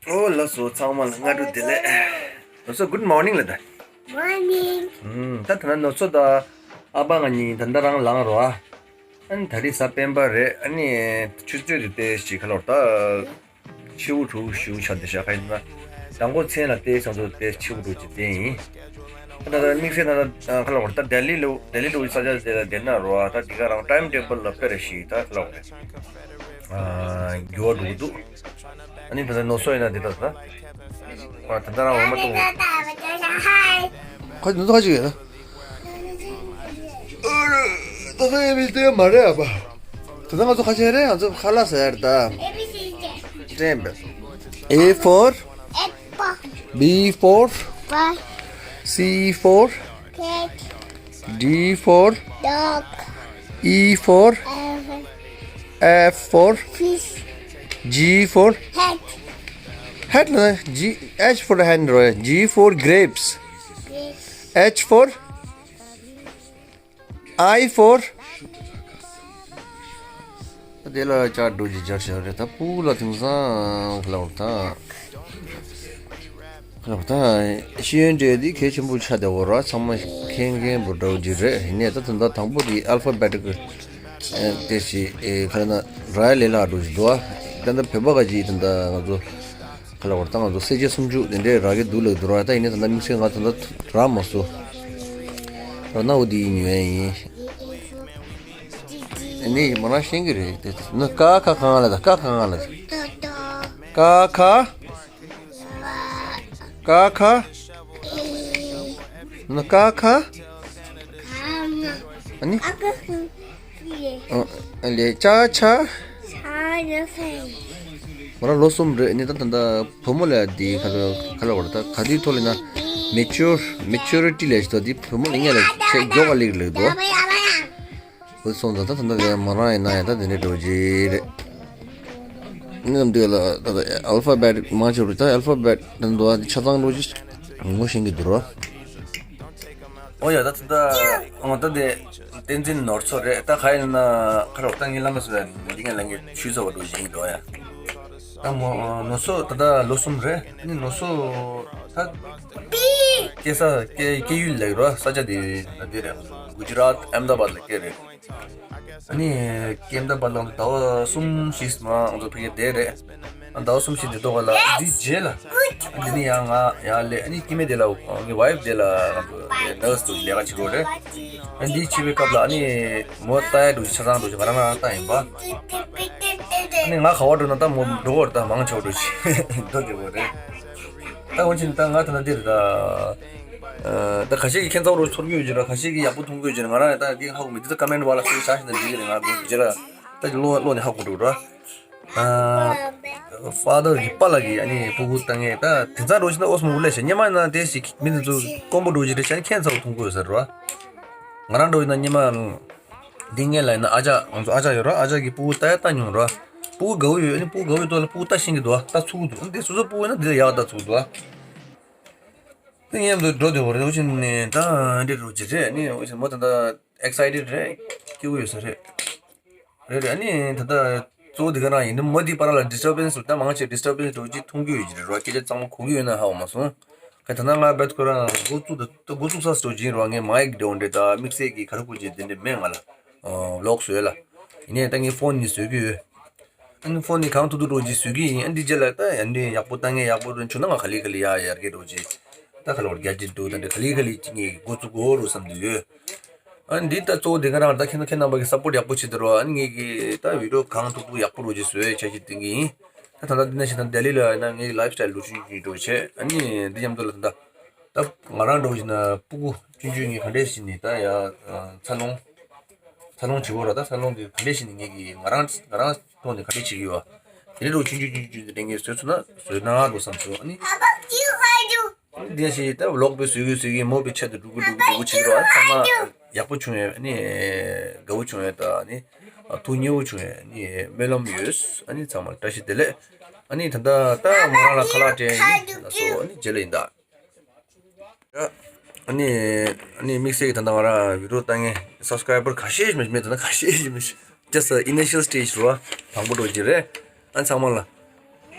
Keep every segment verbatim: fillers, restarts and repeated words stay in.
ཨོ་ལགས་སོ། ཚང་མ་ལ་སྔ་དྲོ་བདེ་ལེགས། ལགས་སོ། Good morning ལ་ད། Morning. ཨུམ། ད་ད་ན་ནོ་སོ་ད་ཨ་པ་ང་གཉིས་ད་ད་རང་ལངས་རོགས་ཨ། ཨན་ད་རི་ས་སྤེན་པ་རེད། ཨ་ནི་ཆུ་ཚོད་དེ་ཏེ་ཞིག་ཁ་ལོར་ད་ཆེ་བོ་དྲུག་ཞུ་ཆ་དེ་ཤ་ཁ་ཡིན་ན་དང་པོ་མཚན་ལ་ཏེ་སང་ཚོ་ཏེ་ཆེ་བོ་དྲུག་ཅིག་ཏེ་ཡིན། ད་ད་དམིགས་བསལ་ད་ད་ཁ་ལོར་ད་ལྡི་ལི་ལུ་ལྡི་ལི་ལུ་ས་ཆ་དེ་ལ་བསྡད་ན་རོགས་ཨ། ད་དེ་ག་རང་time table ལ་དཔེ་རེ་ཞིག་ད་ཁ་ལོར་ཨ་འགྱུར་བ་འགྲོ་གི་འདུག་ཨ་ནི་བོད་ཟླ་ནོ་སོ་ཡིན་ན་འདི་ལྟར་ད། ཨ་ད་ལྟ་རང་འོ་མ་བཏུང་། ཁ་ཅིག་ནོ་སོ་ཁ་ཅིག་ཡོད་ན། ཨ་རེ། ད་ལྟ་ཡིན་མི་དེ་མ་རེད་ཨ་པ། ད་ལྟ་ང་ཚོ་ཁ་ཤས་རེད། ང་ཚོ་ཁ་ལག་ཟ་ཡ་རེད་ད། སྤྲད་པས། A for apple. B for ball. C for cat. D for dog. E for elephant. F for fish. G for hat. Hat ལ་G, H for hand རེད། G for grapes. Grapes. H for I for དེ་ལ་ལྕགས་འགྲོ་ཅི་ལྕགས་བྱ་རེད། ད་སྤུ་གུ་ལ་དེང་སང་ལབ་ད། ལབ་ད། ཤེས་ཡོན་འདྲེས་དེ་གལ་ཆེན་པོ་ཆགས་བསྡད་ཡོད་ར། ཚང་མ་མཁྱེན་མཁན་པོ་འདྲ་བོ་ཅིག་རེད། ཡིན་ནའི་ད་ད་ལྟ་དང་པོ་དེ་alphabetical ཨེ་དེ་ཞིག་ཨེ་ཁ་ན་ར་ལས་ལ་འགྲོ་ཅི་འདུག་ཨ། ད་ལྟ་བོད་པ་ག་ཅིག་ད་ལྟ་ང་ཚོ་ཁ་ལ་བར་ད་ང་ཚོ་སེ་ཆེ་སུམ་ཅུ་དེ་འདྲའི་རག་གི་འདུག་ལབ་འདུག་ར། ད་ཡིན་ནའི་ད་ལྟ་དམིགས་བསལ་ང་ད་ལྟ་རག་མ་སོང་། ར་ན་འོ་དེ་ཡིན་ཉོ་ཡ་ཡིན། ནི་མ་རང་ཤེས་ཀྱི་རེད་དེ། ན་ཀ་ཁ་གང་ལ་ད། ཀ་གང་ལ་ད། ཀ་ཁ། ཀ་ཁ། ན་ཀ་ཁ། ཨ་ནི། ཨ་ལེ་ཅ་ཆ། མ་རང་ལོ་གསུམ་རེད། ནི་ད་ད་ད་བུ་མོ་ལ་དེ་ཁ་ལ་ཁ་ལ་བར་ད་ག་དུས་ཐོག་ལ་ན་mature, maturity ལས་ཤི་ད་དེ་བུ་མོ་ལ་ངས་ལ་ཆེ་མགྱོགས་པ་ལེགས་ལེགས་དོ། འོ་སོང་ཙང་ད་ད་ལྟ་ཡང་མོ་རང་ཡིན་ན་ཡང་ད་དེ་འདྲའི་འགྲོ་རྒྱུ་རེད། ནི་ནམ་དུས་ལ་ད་ད་alphabet མང་ཆེ་བ་ད་alphabet ད་འདུག་ཆ་ཚང་འགྲོ་རྒྱུ་ངོ་ཤེས་ཀྱི་འདུག་རོ། ཨོ་ཡ་ད་ད་ད་ཨོ་ད་དེ་བསྟན་འཛིན་ནོར་མཚོ་རེད། ད་ག་ཡིན་ན་ཁ་རོག་ད་ངའི་བླ་མ་སུ་རེད། འདི་ངའི་ལ་ངའི་ཆུ་ཚོ་བ་འགྲོ་བཞིན་འདུག་ཡ། ད་མོ་ནོར་མཚོ་ད་ད་ལོ་གསུམ་རེད། ནི་ནོར་མཚོ་ད་སྐྱེས་ས་སྐྱེ་སྐྱེ་ཡུལ་ལ་རོ་ས་ཆ་དེ་ད་དེ་རེད། གུ་ཇི་རཱཏ་ཨེམ་ད་བཱད་ལ་སྐྱེས་རེད། ཨ་ནི་ཀེམ་ད་བར་ལ་ཟླ་བ་གསུམ་བཞི་མ་ང་ཚོ་ཕ་གིར་བསྡད་རེད། ཨ་ཟླ་བ་གསུམ་བཞི་འདི་ཐོག་ལ་འདི་རྗེས་ལ་འདི་ནི་ཡང་ང་ཡང་ལས་ཨ་ནི་སྐྱེ་དམན་དེ་ལ་ངའི་ཝའིཕ་དེ་ལ་ནར་སི་དུ་ལས་ཀ་བྱེད་དགོས་རེད། ཨ་འདི་བྱེད་པའི་སྐབས་ལ་ཨ་ནི་མོ་ལྟ་ཡ་འགྲོ་ཆ་ཚང་འགྲོ་ཆ་ང་རང་ང་རང་ལྟ་ཡིན་པ། ཨ་ནི་ང་ག་བ་འགྲོ་ན་ད་མོ་འགྲོ་བར་ད་མང་ཆེ་བ་འགྲོ་ཆེ་འགྲོ་དགོས་རེད། ད་འོན་ཀྱང་ད་ང་ད་ལྟ་འདིར་ད། ད་ཁ་ཤས་ཀྱིས་ཁྱད་མཚར་རོ་ཚོར་གྱི་ཡོད་ཀྱི་ར། ཁ་ཤས་ཀྱིས་ཡག་པོ་མཐོང་གི་ཡོད་ཀྱི་ར། ང་རང་ཡང་ད་འདི་ཧ་གོ་མི་འདི་ད་ཀ་མེན་ཊི་བ་ལ་ཤོད་བྱ་ཞིག་ད་འདི་གི་རེད། ང་འདི་ཅི་ར་ད་ཀློག་ཀློག་ནས་ཧ་གོ་འགྲོ་ར། ཕ་དར་གི་པཱ་ལགས་ཀྱིས་ཨ་ནི་སྤུ་གུ་ལྟ་མཁན་ད་དེང་སང་འགྲོ་ཞིག་ད་ཨོ་སི་མོ་ལས་ཤ་སྙེ་མ་ན་དེ་ཞིག་མི་འདི་ཚོ་དཀོན་པོ་འགྲོ་ཀྱི་རེད་ཤ་ཁྱད་མཚར་བོ་མཐོང་གི་ཡོད་ས་རེད་བ། ང་རང་འགྲོ་ཡིན་ན་སྙེ་མ་འདི་ངས་ལ་ཡིན་ན་ཨ་ཅག་ང་ཚོ་ཨ་ཅག་ཡོད་ར། ཨ་ཅག་གིས་སྤུ་གུ་ལྟ་ཡ་ལྟ་མྱོང་ར། སྤུ་གུ་དགའ་བོ་ཡོད། ཨ་ནི་སྤུ་གུ་དགའ་བོ་ཡོད་དོ་ལ་སྤུ་གུ་ལྟ་ཤེས་ཀྱི་འདུག་ལྟ་ཚུགས་ཀྱི་འདུག་འདི་སོ་སོ་སྤུ་གུ་ཡིན་ན་འདི་ལ་ཡག་ལྟ་ཚུགས་འདུག་དེ་ངས་འདི་འགྲོ་དེ་བོ་རེད། འོ་ཅི་ནས་ད་འདི་འགྲོ་ཅི་རེད། ནི་འོ་ཅི་མོ་ད་ད་ཨེག་སའི་ཊེཌ་རེད། སྐྱིད་པོ་ཡོད་ས་རེད། རེད་རེད། ཨ་ནི་ད་ད་གཙོ་བོ་འདི་ག་རང་ཡིན། འདི་མོ་འདི་བར་ལ་ཌི་སི་ཊར་བེན་སི་ད་མང་ཆེ་ཌི་སི་ཊར་བེན་སི་འགྲོ་ཅི་མཐོང་རྒྱུ་ཡོད་ཀྱི་རེད་ར། སྐད་ཆ་གཙང་མ་གོ་གི་ཡོད་ན་ཧ་གོ་མ་སོང་། ཁ་ད་ན་ང་རྦད་ཁོ་རང་འགོ་བཙུགས་ད་འགོ་བཙུགས་ས་སི་འགྲོ་ཅི་ཡིན་ར། ངས་མའིག་འདྲ་བོ་འདྲ་ད་དམིགས་བསལ་གྱི་ག་རེ་དགོས་ཅི་དེ་འདྲ་མེད་ང་ལ། ཨོ་ལོག་བཟོས་ལ། ཡིན་ནའི་ད་ངས་ཕོན་ནི་བཟོས་ཀྱི་ཡོད། ཨ་ནི་ཕོན་ནི་གང་ཐུབ་ཐུབ་འགྲོ་ཅིག་བཟོས་ཀྱི་ཡིན། ཨ་འདི་རྗེས་ལ་ད་ཡང་འདི་ཡག་པོ་ལྟ་མཁན་ཡག་པོ་རུ་བྱུང་ན་ང་ག་ལེ་ག་ལེ་ཡར་ཡར་རྒྱས་འགྲོ་ཅིག་ད་ག་ལོར་རྒྱ་ཇི་འདུག་ད་འདི་ག་ལེ་ག་ལེ་ཅིག་ངས་འགོ་བཙུགས་དགོས་རུ་བསམ་འདུག་ཡོད། ཨ་འདི་ད་གཙོ་བོ་དེ་ག་རང་ད་ཁྱེད་ཚོ་ཁྱེད་རྣམ་པ་གི་སབ་པོར་ཡག་པོ་བྱེད་དེ་རོ། ཨ་ནི་ངས་གི་ད་བི་ཌི་ཡོ་གང་ཐུབ་ཐུབ་ཡག་པོ་རུ་ཅིག་བཟོས་བྱས་ཅིག་བསྟན་གི་ཡིན། ད་ད་ལྟ་འདི་ན་ཞིག་ད་ལྡི་ལི་ལ་ཡིན་ན་ངའི་ལའིཕ་སི་ཊའིལ་ལུགས་ཆུང་ཆུང་འགྲོ་བྱས། ཨ་ནི་འདི་མཉམ་དུ་ལ་ད་ད་ད་ང་རང་འདྲ་བོ་ཞིག་ན་སྤུ་གུ་ཆུང་ཆུང་ངས་ག་འདྲས་ཞིག་ནས་ད་ཡ་འཚར་ལོངས། འཚར་ལོངས་བྱེད་དགོས་ར། ད་འཚར་ལོངས་དེ་ག་འདྲས་ཞིག་ནས་ངས་ཀྱིས་ང་རང་ང་རང་ཐོག་ནས་ག་འདྲས་བྱེད་ཀྱི་ཡོད། དེ་འདྲས་འདྲ་བོ་ཆུང་ཆུང་ཆུང་ཆུང་དེ་འདྲས་ངས་བཟོས་ཚུགས་ན་བཟོས་ན་འགྲོ་བསམ་སོང་། ཨ་ནི་འདི་ཞིག་ད་ལོག་པའི་བཟོས་ཀྱི་བཟོས་ཀྱི་མོ་པའི་ཆེད་དུ་འགྲོ་གི་འགྲོ་གི་འགྲོ་གི་བྱེད་ཀྱི་ར། ཨ་ཚང་མ་ཡག་པོ་བྱུང་ཡོད། ཨ་ནི་དགའ་བོ་བྱུང་ཡོད། ད་ཨ་ནི་ཐུགས་མཉེས་པོ་བྱུང་ཡོད། ཨ་ནི་སྨོན་ལམ་ཡོད། ཨ་ནི་ཚང་མ་བཀྲ་ཤིས་བདེ་ལེགས། ཨ་ནི་ད་ལྟ་ད་མོ་རང་ལ་ཁ་ལག་སྤྲད་ཡིན་ལ་སོ། ཨ་ནི་རྗེས་ལ་ཡིན་ད། ཨ་ནི་ཨ་ནི་དམིགས་བསལ་གྱི་ད་ལྟ་ང་རང་བི་ཌི་ཡོ་ལྟ་མཁན་སབ་སི་ཀ་རའི་བར་ཁ་ཤས་ཤིག་མེད་མེད། ད་ལྟ་ཁ་ཤས་ཤིག་མེད། Just the initial stage རུ་བ་དང་པོ་འགྲོ་གི་རེད། ཨ་ཚང་མ་ལ་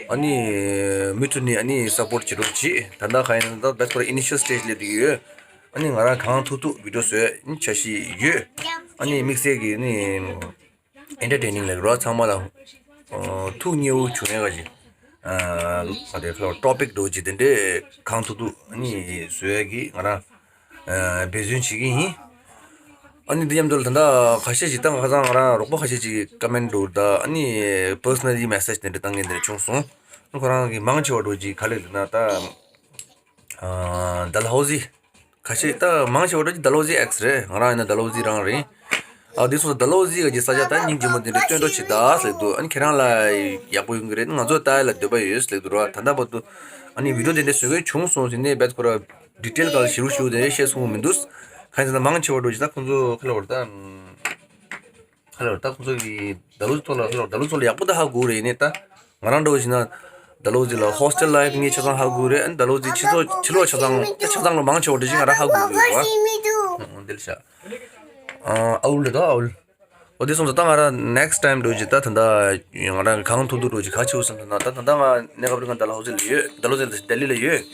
ཨ་ནི་མུ་མཐུད་ནས་ཨ་ནི་སཔོརཊ་བྱེད་རོགས་གྱིས། ད་ལྟ་གང་ཡིན་ན་ད་བེད་ཁོ་ར་ཨི་ནི་ཤལ་སི་ཊེ་ཇི་སླེབས་བསྡད་ཀྱི་ཡོད། ཨ་ནི་ང་རང་གང་ཐུབ་ཐུབ་བི་ཌི་ཡོ་བཟོས་ཨ་ནི་འཆར་གཞི་ཡོད། ཨ་ནི་དམིགས་བསལ་གྱི་ཨ་ནི་ཨེན་ཊར་ཊེ་ནིང་ལབ་རོགས། ཚང་མ་ལ་ཨ་ཐུགས་མཉེས་པོ་བྱུང་ཡག་གི་ཨ་ག་རེ་ཁ་ཊོ་པིག་འདྲ་བོ་ཅིག་དེ་འདྲས་གང་ཐུབ་ཐུབ་ཨ་ནི་བཟོ་ཡག་གི་ང་རང་ཨ་འབད་བརྩོན་བྱེད་ཀྱི་ཡིན། ཨ་ནི་འདི་མཉམ་དུ་ལ་ད་ལྟ་ཁ་ཤས་ཤིག་ད་ཁ་སང་ང་རང་རོགས་པ་ཁ་ཤས་ཤིག་ཀོ་མེན་ཊི་འདྲ་བོ་ད་ཨ་ནི་པར་སོ་ནལ་ལི་མེ་སེ་ཇི་དེ་འདྲ་བཏང་མཁན་དེ་འདྲ་བྱུང་སོང་། ཁོ་རང་གི་མང་ཆེ་བ་འདྲ་བོ་ཅིག་ག་རེ་ལབ་ན་ད་ཨ་ཌལ་ཧོ་ཟི། ཁ་ཤས་ད་མང་ཆེ་བ་འདྲ་ཅིག་ཌལ་ཧོ་ཟི་ཨེགས་རེད། ང་རང་ཡིན་ན་ཌལ་ཧོ་ཟི་རང་རེད། ཨ་དེ་སོང་ཙང་ཌལ་ཧོ་ཟི་ག་གི་ས་ཆ་ད་སྙིང་རྗེ་མོ་དེ་འདྲ་སྟོན་ཐོག་ཆེ་ད་ཟེར་འདུག་ཨ་ནི་ཁྱེད་རང་ལ་ཡག་པོ་ཡོང་གི་རེད། ང་ཚོ་ལྟ་ཡ་ལ་འདོད་པ་ཡོད་ཟེར་འདུག་ར། ད་ལྟ་བར་དུ་ཨ་ནི་བི་ཌི་ཡོ་དེ་འདྲ་བཟོ་མཁན་བྱུང་སོང་ཟེར་ནས་བེད་ཁོ་ར་ཌི་ཊེལ་ག་ལ་ཞིབ་རུ་ཞུ་དེ་བཤད་སོང་མི་འདུག་གང་ཡིན་ཟེར་ན་མང་ཆེ་བ་འདྲ་ཅིག་ད་ཁོང་ཚོ་ཁ་ལ་བར་ད། ཧ་ལས་པ་ད་ཁོང་ཚོ་གི་ཌལ་ཧོ་ཟི་ཐོག་ལ་ཧ་ལས་པ་ཌལ་ཧོ་ཟི་ཐོག་ལ་ཡག་པོ་ད་ཧ་གོ་རེད། ཡིན་ནའི་ད་ང་རང་འདྲ་བོ་ཞིག་ན་ཌལ་ཧོ་ཟི་ལ་ཧོ་སི་ཊེལ་ལའིཕ་ངས་ཆ་ཚང་ཧ་གོ་རེད། ཨ་ནི་ཌལ་ཧོ་ཟི་ཕྱི་ཚོ་ཕྱི་ལོགས་ཆ་ཚང་ད་ཆ་ཚང་ལ་མང་ཆེ་བ་འདྲ་ཞིག་ང་རང་ཧ་གོ་གི་ཡོད་པ། འོ་འདི་ལ་ཤ་ཨ་ཨ་ཨུལ་རེད་ད་ཨུལ། འོ་དེ་སོང་ཙང་ད་ང་རང་ནེག་སི་ཊེམ་འདྲ་བོ་ཞིག་ད་ད་ལྟ་ང་རང་གང་ཐུབ་ཐུབ་འདྲ་བོ་ཞིག་ག་བྱེད་དགོས་བསམ་ན་ད་ད་ལྟ་ང་གནས་སྐབས་རིང་ང་ཌལ་ཧོ་ཟི་ལ་ཡོད། ཌལ་ཧོ་ཟི་ལ་ལྡི་ལི་ལ་ཡོད།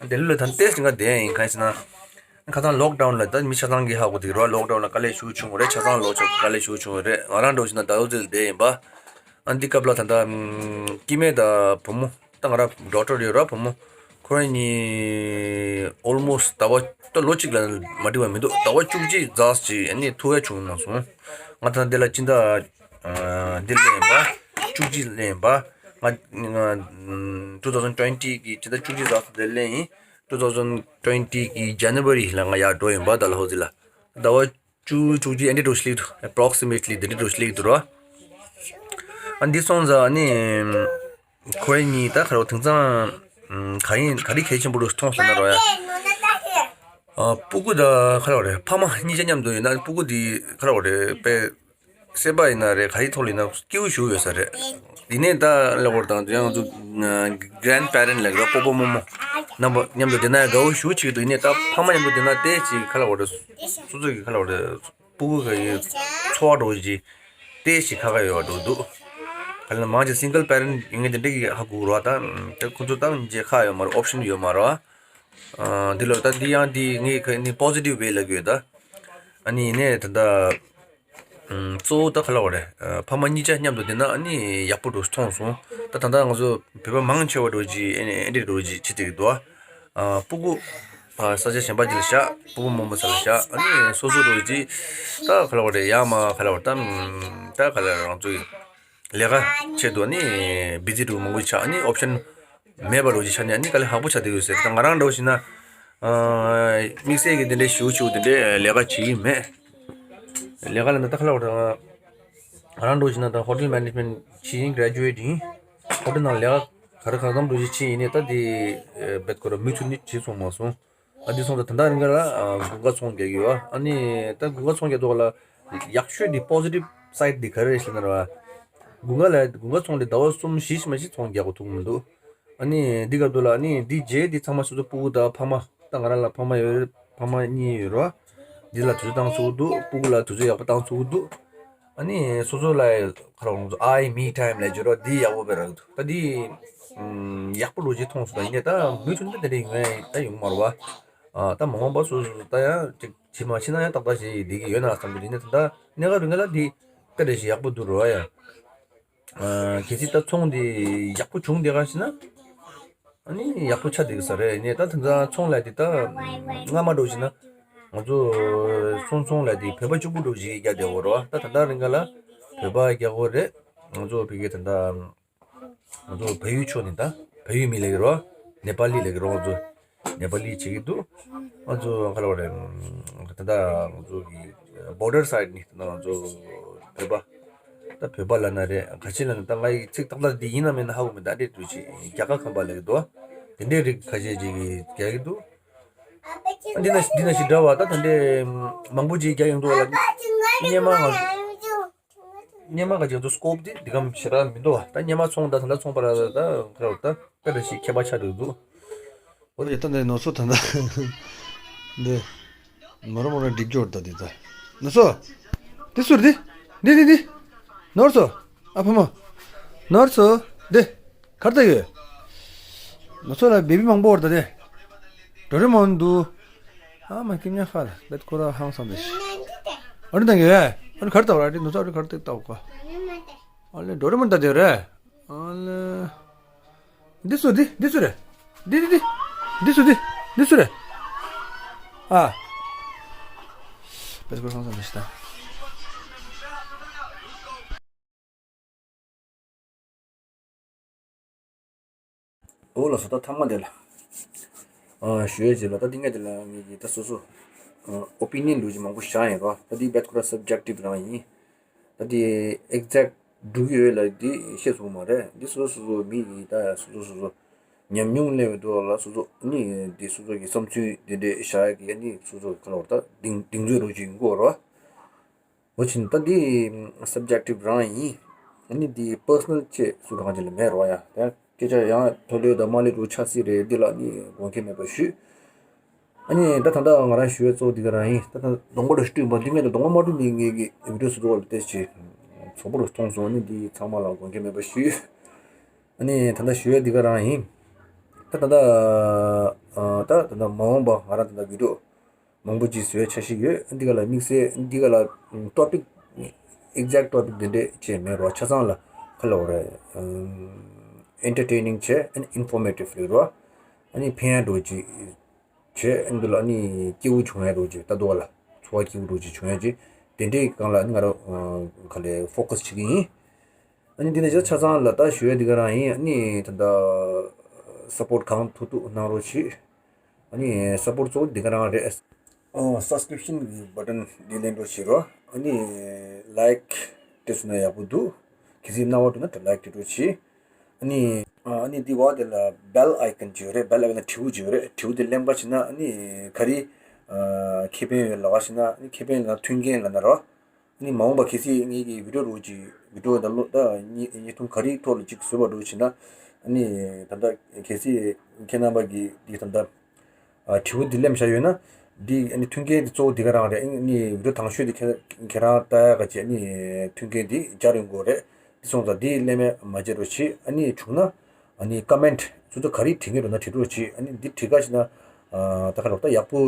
ལྡི་ལི་ལ་ད་ལྟའི་ཞིག་ང་བསྡད་ཡིན། གང་ཡིན་ཟེར་ན། ཁ་སང་ལོག་ཌའུན་ལ་ད་མི་ཆ་ཚང་གིས་ཧ་གོ་དེ་རོ། ལོག་ཌའུན་ལ་དཀའ་ལས་ཞེ་པོ་བྱུང་བ་རེད། ཆ་ཚང་ལོག་ཆོག་དཀའ་ལས་ཞེ་པོ་བྱུང་བ་རེད། ང་རང་འདྲ་བོ་ཞིག་ན་ཌལ་ཧོ་ཟི་ལ་བསྡད་ཡིན་པ། ཨ་འདི་སྐབས་ལ་ད་ལྟ་ཨམ་སྐྱེ་དམན་དང་བུ་མོ་ད་ང་རང་ཌོ་ཊར་ཡོད་ར། བུ་མོ་ཁོ་རང་གཉིས་ཨོལ་མོ་སི་ཊི་ཟླ་བ་ད་ལོ་གཅིག་ལ་མ་འགྲིག་པ་མི་འདུག་ཟླ་བ་བཅུ་གཅིག་ཙམ་ཅིག་ཨ་ནི་ཐུག་ཡ་བྱུང་མ་སོང་། ང་ད་འདི་ལ་སྤྱི་ཟླ་ཨ་འདི་ལ་སླེབས་ཡིན་པ། བཅུ་གཅིག་སླེབས་ཡིན་པ། ང་ང་ཨམ་two thousand twenty གི་སྤྱི་ཟླ་བཅུ་གཅིག་ཙམ་འདི་སླེབས་ཡིན། two thousand twenty གི་ཇན་ནི་ཝ་རི་ལ་ང་ཡར་འགྲོ་ཡིན་པ། ཌལ་ཧོ་ཟི་ལ་ཟླ་བ་བཅུ་བཅུ་གཅིག་ཨ་འདི་འགྲོ་ཞིག་སླེབས་འདུག་ཨེ་པྲོག་སི་མེ་ཊི་ལི་འདི་འདྲ་འགྲོ་ཞིག་སླེབས་འདུག་ར། ཨ་འདི་སོང་ཙང་ཨ་ནི་ཁོ་རང་གཉིས་ད་ཁ་རོག་དེང་སང་ག་ཡིན་ག་རེ་གལ་ཆེན་པོ་རུ་མཐོང་སོང་ན་རོ་ཡ། ཨ་སྤུ་གུ་ད་ཁ་རོག་རེད། ཕ་མ་གཉིས་ཆ་མཉམ་དུ་ཡིན་ན་སྤུ་གུ་འདི་ཁ་རོག་རེད་དཔེ། སེམས་པ་ཡིན་ན་རེད། ག་རེ་ཐོག་ལ་ཡིན་ན་སྐྱིད་པོ་ཞེ་པོ་ཡོད་ས་རེད། དེ་ནས་ད་ལབ་དགོས་རེད་ད་ང་ཚོ་གྷ་རན་ཌི་པེ་རེན་ཊི་ལབ་དགོས་རེད། སྤོ་བོ་རྨོ་མོ་རྣམ་པ་མཉམ་དུ་བསྡད་ན་ཡང་དགའ་པོ་ཞེ་པོ་བྱེད་ཀྱི་འདུག་ཡིན་ནའི་ད་ཕ་མ་མཉམ་དུ་བསྡད་ན་ཏོག་ཙམ་ཁ་ལབ་དགོས་རེད། སོ་སོ་གི་ཁ་ལབ་དགོས་རེད། སྤུ་གུ་གི་འཚོ་བ་འདྲ་བོ་ཞིག་ཏོག་ཙམ་ཁག་ཁག་ཡོད་པ་འདྲ་བོ་འདུག་ག་ལབ་ན་མང་ཆེ་སིང་གལ་པེ་རེན་ཊི་ཡིན་མཁན་དེ་འདྲ་གིས་ཧ་གོ་རོགས། ད་ད་ཁོ་ཚོ་ད་མི་བྱེད་ཁག་ཡོད་མ་རེད། ཨོབ་ཤན་ཡོད་མ་རེད། ཨ་འདི་ལ་ད་འདི་ཡང་འདི་ངས་ཁ་ནི་པོ་སི་ཊིབ་ཝེ་ལབ་ཀྱི་ཡོད་ད། ཨ་ནི་ཡིན་ནའི་ད་ད། ཨམ་གཙོ་བོ་ད་ག་ལབ་དགོས་རེད། ཨ་ཕ་མ་གཉིས་ཆ་མཉམ་དུ་བསྡད་ན་ཨ་ནི་ཡག་པོ་འདྲ་མཐོང་སོང་། ད་ད་ལྟ་ང་ཚོ་བོད་པ་མང་ཆེ་བ་འདྲ་བོ་ཅིག་ཨ་ནི་ཨེ་འདྲ་འདྲ་བོ་ཅིག་བྱེད་བསྡད་ཀྱི་འདུག་ཨ་སྤུ་གུ་ཨ་ས་ཆ་གཞན་པ་ཅིག་ལ་བཞག་སྤུ་གུ་རྨོ་མོ་ས་ལ་བཞག་ཨ་ནི་སོ་སོ་འདྲ་བོ་ཅིག་ད་ག་ལབ་དགོས་རེད། ཡར་མར་ག་ལབ་དགོས་རེད། ད་ཨམ་ད་ག་ལབ་རང་ཚོ་ཡི་ལས་ཀ་ཆེད་དུ་ཨ་ནི་བི་ཛི་འདྲ་བོ་མང་པོ་ཆགས། ཨ་ནི་ཨོབ་ཤན་མེད་པ་འདྲ་བོ་ཅིག་ཆགས་ནས་ཨ་ནི་དཀའ་ལས་ཁག་པོ་ཆགས་བསྡད་ཡོད་ཟེར། ད་ང་རང་འདྲ་བོ་ཞིག་ན་ཨ་དམིགས་བསལ་གྱི་དེ་འདྲའི་ཞེ་པོ་ཞེ་པོ་དེ་འདྲའི་ལས་ཀ་བྱེད་ཀྱི་མེད། ལས་ཀ་ལ་ན་ད་ག་ལབ་དགོས་རེད། ང་རང་འདྲ་བོ་ཞིག་ན་ད་ཧོ་ཊེལ་མེ་ནེ་ཇི་མེན་ཊི་བྱས་ཡིན། གྷ་རེ་ཇུ་ཨེཊ་ཡིན། ཧོ་ཊེལ་ནང་ལས་ཀ་ག་རེ་གང་འཚམ་འདྲ་བོ་ཞིག་བྱས་ཡིན་ནའི་ད་དེ་རྦད་ཁོ་ར་མུ་མཐུད་ནས་བྱས་སོང་མ་སོང་། ཨ་འདི་སོང་ཙང་ད་ལྟ་རིང་ག་ལ་ཨ་དགུན་ཁ་ཚོང་རྒྱག་གི་ཡོད། ཨ་ནི་ད་དགུན་ཁ་ཚོང་རྒྱག་དུས་ལ་ཡག་ཤོས་འདི་པོ་སི་ཊིབ་སའིཌ་འདི་ག་རེ་རེད་ཟེར་ན་ར། དགུན་ཁ་ལ་དགུན་ཁ་ཚོང་འདི་ཟླ་བ་གསུམ་བཞི་ཞིག་མ་ཞིག་ཚོང་རྒྱག་དགོས་ཐུག་མི་འདུག་ཨ་ནི་འདི་སྐབས་དུས་ལ་ཨ་ནི་འདི་རྗེས་འདི་ཚང་མ་སོ་སོ་སྤུ་གུ་དང་ཕ་མ། ད་ང་རང་ལ་ཕ་མ་ཡོད་རེད། ཕ་མ་གཉིས་ཡོད་རེད་བ། འདི་ལ་དུས་ཚོད་བཏང་ཚུགས་འདུག་སྤུ་གུ་ལ་དུས་ཚོད་ཡག་པོ་བཏང་ཚུགས་འདུག་ཨ་ནི་སོ་སོ་ལ་ཁ་རོག་ང་ཚོ་ཨའི་མི་ཊའིམ་ལབ་ཀྱི་རེད་བ། འདི་ཡག་པོ་དཔེ་རག་འདུག་ད་འདི་ཨམ་ཡག་པོ་འདྲ་བོ་ཅིག་མཐོང་སོང་། ད་ཡིན་ནའི་ད་མུ་མཐུད་ནས་ད་དེ་འདྲ་ཡོང་ཡ་ད་ཡོང་མ་རེད་བ། ཨ་ད་མ་འོངས་པ་སོ་སོ་ད་ཡང་ཅིག་བྱེད་མ་བྱེད་ན་ཡང་ཏག་ཏག་ཞིག་བསྡད་ཀྱི་ཡོད་ན་བསམ་གྱི་འདུག་ཡིན་ནའི་ད་ད་གནས་སྐབས་རིང་ག་ལ་འདི་དཔེ་འདྲ་ཞིག་ཡག་པོ་འདུག་རེད་བ་ཡ། ཨ་གལ་སྲིད་ད་ཚོང་འདི་ཡག་པོ་བྱུང་བསྡད་ག་ཞེ་ན། ཨ་ནི་ཡག་པོ་ཆགས་བསྡད་ཀྱི་ས་རེད། ནས་ད་དེང་སང་ཚོང་ལས་དེ་ད་སྔ་མ་འདྲ་བོ་ཞིག་ན་ང་ཚོ་སོང་ཚོང་ལས་དེ་བོད་པ་གཅིག་པུ་འདྲ་བོ་ཞིག་རྒྱག་བསྡད་ཡོད་རེད་བ། ད་ད་ལྟ་རིང་ག་ལ་བོད་པ་རྒྱག་གི་རེད། ང་ཚོ་བོད་སྐད་ད་ལྟ་ང་ཚོ་བལ་ཡུལ་ཕྱོགས་ནས་ད་བལ་ཡུལ་མི་ལབ་ཀྱི་རེད་བ། ནེ་པ་ལི་ལབ་ཀྱི་རེད་བ། ང་ཚོ་ནེ་པ་ལི་བྱེད་ཀྱི་འདུག་ང་ཚོ་ག་ལབ་དགོས་རེད། ད་ལྟ་ང་ཚོ་གི་བོར་ཌར་སའིཌ་ནས་ད་ང་ཚོ་བོད་པ། ད་བོད་པ་ལབ་ན་རེད། ག་ཅི་ལབ་ན་ད་ང་ཡི་ཚིག་ཏག་ཏག་འདི་ཡིན་ནམ་མིན་ན་ཧ་གོ་མེད། ད་འདྲས་འདྲ་བོ་ཅིག་རྒྱ་གར་ཁམས་པ་ལབ་ཀྱི་འདུག་དེ་འདྲས་རིགས་ཁ་ཤས་ཅིག་གིས་རྒྱག་གི་འདུག་འདི་ན་འདི་ན་ཞིག་འདྲ་བ་ད་ད་འདྲས་མང་པོ་ཅིག་རྒྱག་ཡོང་འདུག་ལ། སྔོན་མ་ང་སྔོན་མ་ག་ཅིག་ཚོ་སི་ཀོབ་དེ་འདི་གམ་ཞེ་དྲག་མི་འདུག་ད་སྔོན་མ་ཚོང་ད་ད་ལྟ་ཚོང་པ་ར་ད་ཁ་རོག་ད་དཔེ་ར་ཞིག་ཁྱད་པར་ཆགས་འདུག་འདུག་འོ་རེད། ད་འདི་ནོར་སོ་ད་ད་འདི་མོ་ར་མོ་ར་འགྲིག་འགྱོ་ད་འདི་ད་ནོར་སོ། འདི་སུ་རེད། འདི་འདི་འདི་ནོར་སོ། ཨ་ཕ་མ་ནོར་སོ་འདི། གར་ལྟ་ཡོད། ང་ཚོ་ལ་བེ་བི་མང་པོ་བར་ད་དེ། ཌོ་རེ་མོན་འདུག་ཨ་མ་ཀིམ་ཉ་ཧྥ་ལ་བེད་ཁོ་ར་ཧང་སང་དེ་ཤི། ཨ་རི་དང་ཡོད། ཨ་རི་གར་ལྟ་བར་ཨ་རི་ནུ་ཚོ་ཨ་རི་གར་ལྟ་ལྟ་བ་གོ། ཨ་ལེ་ཌོ་རེ་མོན་ད་དེ་རེད། ཨ་ལེ། འདི་སུ་འདི་འདི་སུ་རེད། འདི་འདི་འདི། འདི་སུ་འདི། འདི་སུ་རེད། ཨ། བེད་ཁོ་ར་ཧང་སང་དེ་ཤི་ད། འོ་ལགས་སོ། ད་ཐ་མ་དེ་ལ། ཨ། ཞུ་ཡས་ཅིག་ལ་ད་འདི་ངས་དེ་ལ་ངེད་ཀྱི་ད་སོ་སོ། ཨ། ཨོ་པི་ནི་ཡན་འདྲ་ཅིག་མང་པོ་བཞག་ཡིན་རོ། ད་འདི་བེད་ཁོ་ར་སབ་ཇེག་ཊིབ་རང་ཡིན། ད་འདི་ཨེག་ཛེག་འགྲིག་ཡོད་ལ་འདི་བཤད་ཐུབ་མ་རེད། འདི་སོ་སོ་སོ་སོ་མི་ཡིན། ད་སོ་སོ་སོ་སོ་ཉམས་མྱོང་སླེབས་འདུག་ལ། སོ་སོ་ནི་འདི་སོ་སོ་གི་བསམ་ཚུལ་འདི་འདྲས་བཞག་ཡས་ཀྱི་ནི་སོ་སོ་ག་ལ་བར་ད་གདེང་གདེང་ཚོད་འདྲ་ཅིག་ཡིན་དགོས་རོ། འོ་ཕྱིན་ད་འདི་སབ་ཇེག་ཊིབ་རང་ཡིན། ཨ་ནི་འདི་པར་སོ་ནལ་ཅིག་སུ་གང་ཅིག་ལ་མེད་རོ་ཡ། ད་སྐད་ཆ་ཡང་མཐོ་ལོས་དང་དམའ་ལོས་འདྲ་ཆགས་སྲིད་རེད། འདི་ལ་ནི་དགོངས་འགལ་མེད་པ་ཞུ། ཨ་ནི་ད་ད་ལྟ་ང་རང་ཞུ་ཡས་གཙོ་བོ་འདི་ག་རང་ཡིན། ད་ད་གདོང་པ་རུ་ཞུ་དུས་འདི་ངས་ད་གདོང་པ་མ་བཀྲུས་ནས་ངས་ཀྱི་བི་ཌིའོ་བཟོ་འདུག་ལ་ཏོག་ཙམ་ཚོགས་པ་རུ་མཐོང་སོང་། ཨ་ནི་འདི་ཚང་མ་ལ་དགོངས་འགལ་མེད་པ་ཞུ། ཨ་ནི་ད་ལྟ་ཞུ་ཡས་འདི་ག་རང་ཡིན། ད་ད་ལྟ་ཨ་ད་ད་ལྟ་མ་འོངས་པ་ང་རང་ད་ལྟ་བི་ཌིའོ་མང་པོ་ཅིག་བཟོ་ཡ་འཆར་གཞི་ཡོད། འདི་ག་ལ་དམིགས་བསལ་འདི་ག་ལ་ཊོ་པིག་ཨེག་ཛེག་ཊོ་པིག་འདི་འདྲས་བྱས་མེད་རོ། ཆ་ཚང་ལ་ཁ་ལོ་རེད། ཨེན་ཊར་ཊེ་ནིང་བྱས། ཨ་ནི་ཨིན་ཕོར་མེ་ཊིབ་རེད་རོ། ཨ་ནི་ཕན་ཡ་འདྲ་ཅིག་བྱས། ཨ་ནི་འདི་ལ་ཨ་ནི་སྐྱིད་པོ་བྱུང་ཡ་འདྲ་ཅིག་ད་དུང་ལ་ཚོར་བ་སྐྱིད་པོ་འདྲ་ཅིག་བྱུང་ཡ་ཅིག་དེ་འདྲས་སྒང་ལ་ཨ་ནི་ང་རང་ག་ལེ་ཕོ་ཀ་སི་བྱེད་ཀྱི་ཡིན། ཨ་ནི་འདི་ནས་ཆ་ཆ་ཚང་ལ་ད་ཞུ་ཡ་འདི་ག་རང་ཡིན། ཨ་ནི་ད་ལྟ་སབ་པོར་ཊི་གང་ཐུབ་ཐུབ་གནང་རོགས་བྱེད། ཨ་ནི་སབ་པོར་ཊི་གཙོ་བོ་འདི་ག་རང་རེད། ཨོ་སབ་སི་ཀི་རིབ་ཤན་གི་བ་ཊན་འདི་ལེན་རོགས་བྱེད་རོགས། ཨ་ནི་ལའིཀ་སྤྲད་སོང་ན་ཡག་པོ་འདུག་གལ་སྲིད་སྣང་བ་འདུག་ན་ལའིཀ་སྤྲད་རོགས་བྱེད། ཨ་ནི་ཨ་ནི་འདི་བ་དེ་ལ་བེལ་ཨའི་ཀོན་ཅིག་ཡོད་རེད། བེལ་ཨའི་ཀོན་ན་དྲིལ་བུ་ཅིག་ཡོད་རེད། དྲིལ་བུ་དེ་ལེན་པ་བྱས་ན་ཨ་ནི་ག་རེ་ཁེ་ཕན་ཡོད་ལབ་པ་བྱས་ན། ཨ་ནི་ཁེ་ཕན་ལབ་ན་མཐུན་རྐྱེན་ལབ་ན་རོ། ཨ་ནི་མ་འོངས་པ་གལ་སྲིད་ངེད་ཀྱི་བི་ཌིའོ་རོ་ཅིག་བི་ཌིའོ་དང་ལོ་ད་བརྙན་ཐུང་ག་རེ་ཐོག་ལ་ཅིག་བཟོས་པ་འདྲ་བྱས་ན། ཨ་ནི་ད་ལྟ་གལ་སྲིད་ཁྱེད་རྣམ་པ་གིས་འདི་ད་ལྟ་དྲིལ་བུ་འདི་ལེན་བཞག་ཡོད་ན་འདི་ཨ་ནི་མཐུན་རྐྱེན་འདི་གཙོ་བོ་འདི་ག་རང་རེད། ཨ་ནི་བི་ཌིའོ་དང་ཤོས་འདི་ཁྱེད་ཁྱེད་རང་ལྟ་ཡག་ག་ཅིག་ཨ་ནི་མཐུན་རྐྱེན་འདི་སྦྱར་ཡོང་དགོས་རེད། འདི་སོང་ཙང་འདི་ལེན་མེད་མ་བྱེད་རོགས་བྱེད། ཨ་ནི་བྱུང་ན་ཨ་ནི་ཀོ་མེན་ཊི་སོ་སོ་ག་རེ་བྲིས་ཀྱི་འདུག་ན་བྲིས་རོགས་བྱེད། ཨ་ནི་འདི་བྲིས་ཁ་ཞིག་ན་ད་ག་རོགས་ད་ཡག་པོ་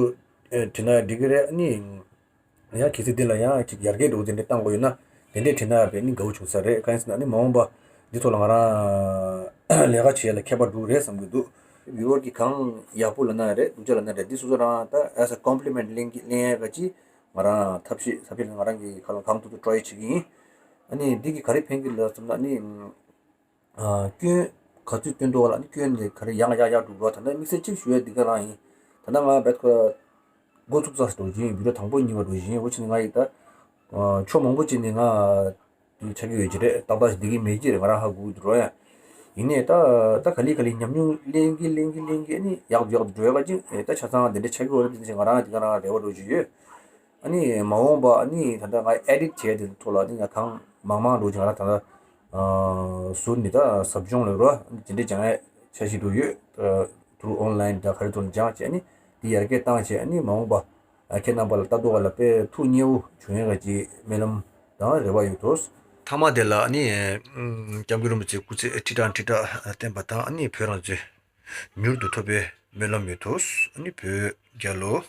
བྲིས་ན་འགྲིག་གི་རེད། ཨ་ནི། ཡང་གལ་སྲིད་འདི་ལ་ཡང་ཅིག་ཡར་རྒྱས་འགྲོ་འདི་འདྲ་བཏང་དགོས་ཡོད་ན་དེ་འདྲས་བྲིས་ན་ཡང་དཔེ་ནི་དགའ་བོ་བྱུང་ས་རེད། གང་ཡིན་ཟེར་ན་ཨ་ནི་མ་འོངས་པ་འདི་ཐོག་ལ་ང་རང་ལས་ཀ་བྱེད་ཡ་ལ་ཁྱད་པར་འགྲོ་རེད་བསམ་གྱི་འདུག་བི་ཡུ་ཝར་གྱིས་གང་ཡག་པོ་ལབ་ན་རེད། སྡུག་ཅག་ལབ་ན་རེད། འདི་སོ་སོ་རང་ད་as a compliment་ལེན་གྱི་ལེན་ཡ་ག་ཅིག་ང་རང་ཐབས་ཤེས་ས་ཕི་ལ་ང་རང་གི་ཁ་ལ་གང་ཐུབ་ཐུབ་ཊ་རའི་བྱེད་ཀྱི་ཡིན། ཨ་ནི་འདི་གི་ག་རེ་ཕན་གྱི་ལབ་བསམ་ན་ཨ་ནི། ཨ། སྐྱོན་ག་ཚོད་བཏོན་འདུག་ལ་ནི་སྐྱོན་དེ་ག་རེ་ཡང་ཡང་ཡང་འགྲོ་འགྲོ། ད་ལྟ་དམིགས་བསལ་གཅིག་ཞུ་ཡ་འདི་ག་རང་ཡིན། ད་ལྟ་ང་རྦད་ཁོ་འགོ་ཚུགས་ཚར་འགྲོ་བཞིན་བི་ཌིའོ་དང་པོ་གཉིས་པ་འགྲོ་བཞིན། འོ་ཕྱིན་ང་ཡི་ད་ཨ། ཕྱོགས་མང་པོ་ཅིག་ནས་ང་དེ་ཆགས་ཀྱི་ཡོད་ཀྱི་རེད། ཏག་ཏག་ཞིག་འགྲིག་གི་མེད་ཀྱི་རེད། ང་རང་ཧ་གོ་གི་འདུག་རོ་ཡ། ཡིན་ནའི་ད་ད་ག་ལེ་ག་ལེ་ཉམས་མྱོང་ལེན་གྱིན་ལེན་གྱིན་ལེན་གྱིན་ཨ་ནི་ཡག་ཡག་འགྲོ་ཡ་ག་ཅིག་ད་ཆ་ཚང་དེ་འདྲ་ཆགས་ཀྱི་ཡོད་རེད། དེ་ནི་ང་རང་དེ་ག་རང་རེ་བ་འགྲོ་བཞིན་ཡོད། ཨ་ནི་མ་འོངས་པ་ཨ་ནི་ད་ལྟ་ང་ཨེ་ཌིཊ་བྱས་དེ་ཐོག་ལ་ཨ་ནི་ང་གང་མང་མང་འགྲོ་ཅིག་ང་རང་ད་ལྟ་ཨ་ཟུར་ནས་ད་ཟབ་སྦྱོང་ལས་རོགས་ཨ་ནི་དེ་འདྲས་སྦྱང་ཡ་འཆར་གཞི་འགྲོ་ཡོད། ཨ་ཐུ་རུ་ཨོན་ལ་ཡིན་ད་ག་རེ་ཐོག་ནས་སྦྱང་བྱས་ཨ་ནི་དེ་ཡར་རྒྱས་བཏང་བྱས་ཨ་ནི་མ་འོངས་པ་ཨ་ཁྱེད་རྣམ་པ་ལ་ལྟ་རྟོག་པ་ལ་དཔེ་ཐུགས་མཉེས་པོ་བྱུང་ཡ་ག་ཅིག་སྨོན་ལམ་དང་རེ་བ་ཡོད་དོ། མཐའ་མ་དེ་ལ་ཨ་ནི་སྐྱབས་མགོན་རིན་པོ་ཆེ་སྐུ་ཚེ་ཁྲི་ཕྲག་ཁྲི་ཕྲག་བརྟན་པ་དང་ཨ་ནི་བོད་རང་བཙན་མྱུར་དུ་ཐོབ་པའི་སྨོན་ལམ་ཡོད་དོ། ཨ་ནི་བོད་རྒྱལ་ལོ།